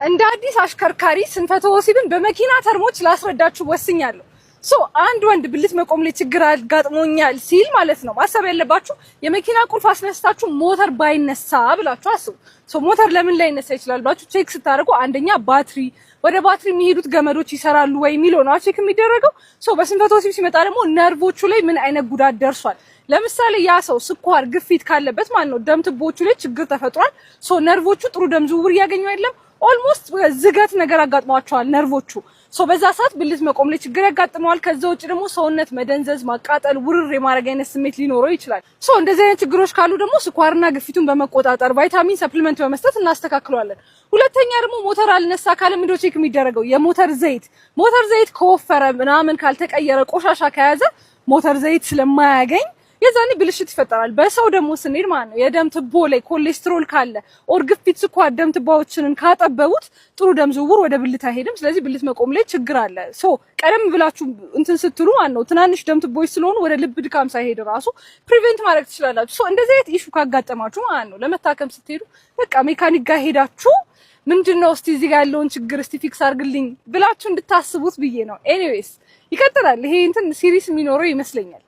እንደ አዲስ አሽከርካሪ ስንፈተ ወሲብን በመኪና term ኦች ላስረዳችሁ ወስኛለሁ። So አንድ ወንድ ብልት መቆም ላይ ችግር አጋጥሞኛል ሲል ማለት ነው ማሰብ ያለባችሁ የመኪና ቁልፍ አስነስታችሁ ሞተር ባይነሳ ብላችሁ አስቡ። So ሞተር ለምን ላይነሳ ይችላል ብላችሁ check ስታደርጉ አንደኛ ባትሪ፣ ወደ ባትሪ የሚሄዱት ገመዶች ይሰራሉ ወይ የሚለው ነው check የሚደረገው። So በስንፈተ ወሲብ ሲመጣ ደግሞ ነርቮቹ ላይ ምን አይነት ጉዳት ደርሷል። ለምሳሌ ያ ሰው ስኳር፣ ግፊት ካለበት ማለት ነው ደም ትቦዎቹ ላይ ችግር ተፈጥሯል። So ነርቮቹ ጥሩ ደም ዝውውር እያገኙ አይደለም። Almost ዝገት ነገር አጋጥሟቸዋል ነርቮቹ። So በዛ ሰዓት ብልት መቆም ላይ ችግር ያጋጥመዋል። ከዛ ውጭ ደግሞ ሰውነት መደንዘዝ፣ ማቃጠል፣ ውርር የማድረግ አይነት ስሜት ሊኖረው ይችላል። So እንደዚህ አይነት ችግሮች ካሉ ደግሞ ስኳርና ግፊቱን በመቆጣጠር፣ ቫይታሚን supplement በመስጠት እናስተካክለዋለን። ሁለተኛ ደግሞ ሞተር አልነሳ ካለ ምንድነው check የሚደረገው? የሞተር ዘይት። ሞተር ዘይት ከወፈረ ምናምን፣ ካልተቀየረ፣ ቆሻሻ ከያዘ ሞተር ዘይት ስለማያገኝ የዛኔ ብልሽት ይፈጠራል። በሰው ደግሞ ስንሄድ ማለት ነው የደም ትቦ ላይ ኮሌስትሮል ካለ or ግፊት፣ ስኳር ደም ትቦዎችንን ካጠበቡት ጥሩ ደም ዝውውር ወደ ብልት አይሄድም። ስለዚህ ብልት መቆም ላይ ችግር አለ። So ቀደም ብላችሁ እንትን ስትሉ ማለት ነው ትናንሽ ደም ትቦዎች ስለሆኑ ወደ ልብ ድካም ሳይሄድ ራሱ prevent ማድረግ ትችላላችሁ። So እንደዚህ አይነት issue ካጋጠማችሁ ማለት ነው ለመታከም ስትሄዱ በቃ ሜካኒክ ጋር ሄዳችሁ ምንድን ነው እስቲ እዚህ ጋር ያለውን ችግር እስቲ fix አድርግልኝ ብላችሁ እንድታስቡት ብዬ ነው። Anyways ይቀጥላል። ይሄ እንትን series የሚኖረው ይመስለኛል።